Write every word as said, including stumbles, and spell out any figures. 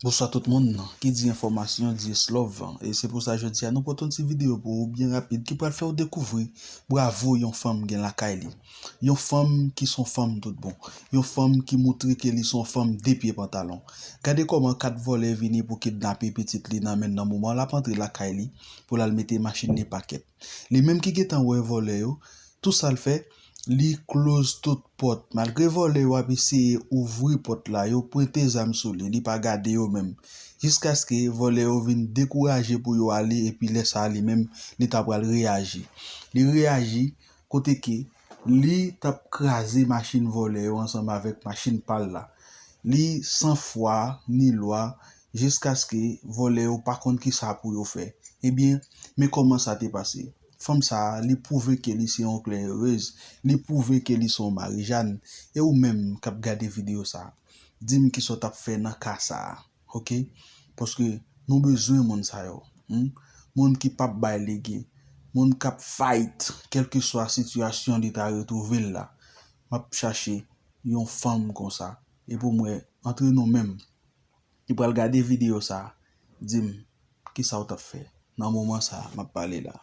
Bonswa tout moun ki di enfòmasyon, di love. E se pou sa jodi a nou pote yon ti videyo pou ou byen rapid ki pral fè w dekouvri bravo yon fanm gen lakay li. Yon fanm ki son fanm tout bon. Yon fanm ki moutre ke li son fanm de pye pantalon. Gade kòman kat vòlè vini pou kidnape pitit li nan men nan moman l ap antre lakay li pou l al mete machin li pakèt. Li menm ki gentan wè vòlè yo, tou sa l fè, li close tout pòt. Malgre vòlè yo ap eseye ouvri pòt la, yo pwente zam sou li, li pa gade yo menm. Jiskaske vòlè yo vin dekouraje pou yo ale, epi lè sa a li menm, li ta pral reyaji. Li reyaji kote ke li t ap kraze machin vòlè yo ansanm avèk machin pa l la. Li san fwa ni lwa, jiskaske vòlè yo pa konn kisa pou yo fè. Ebyen, men kòman sa te pase. Fanm sa a, li pwouve ke li se yon klè erez, li pwouve ke li se yon Marijàn. E ou menm k ap gade videyo sa a, di m kisa w t ap fè nan ka sa a, oke? Paske nou bezwen moun sa yo. Hmm? Moun ki p ap bay lege, moun k ap fight, kèlkeswa sitiyasyon li ta retwouve l la. M ap chache yon fanm konsa. E pou mwen, antre nou menm, ki pral gade videyo sa a, di m kisa w t ap fè nan moman sa a m ap pale la.